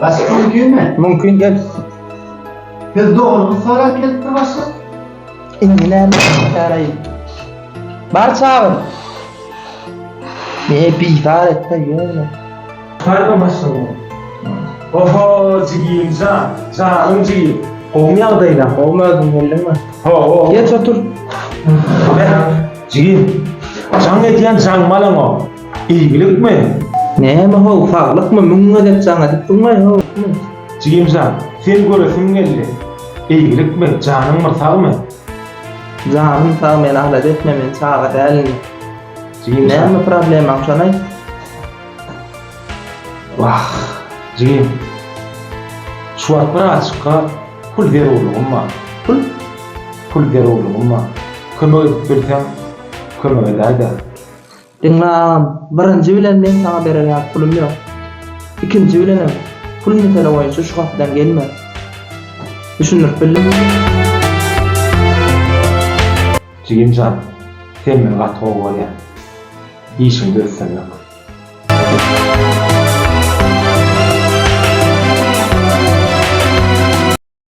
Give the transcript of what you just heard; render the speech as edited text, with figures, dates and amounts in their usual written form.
Başlyk mümkinmi? Mümkin gel. Siz doganyňyzy sorap gelipdir başlyk. Indi näme çäreýin? Bar çagyr. Ne bizar etme ýöne. Pardon başlygym. Oho jigim jan, janyň jigim. Gowmy ýagdaýlar? Gowmy özüň geldiňmi? Hawa. Geç otur. Jigim, jaň edýän jaňmy alaňok? Eýgilikmi? Näme how, saglykmy? Müň gezek jaň edip durmaý how. Jigim jan, seni göresim geldi. Eýgilikmi, janyň bir sagmy? Janym sag, meni alada etme, men çaga däl indi. Jigim jan. Näme problemaň, şony aýt. Wah, jigim. Şu wagt birazjykka pul zerurlygym bar. Pul? Pul zerurlygym bar. Kömek edip bilseň, kömek edäý-dä. Diňle agam, birinji bilen meň saňa berer ýaly pulum ýok. Ikinji bilenem, pul mesele boýunça şu gapydan gelme. Düşündirip bildimmi? Jigim jan, sen meni gaty gowy görýäň. Işiňde üstünlik.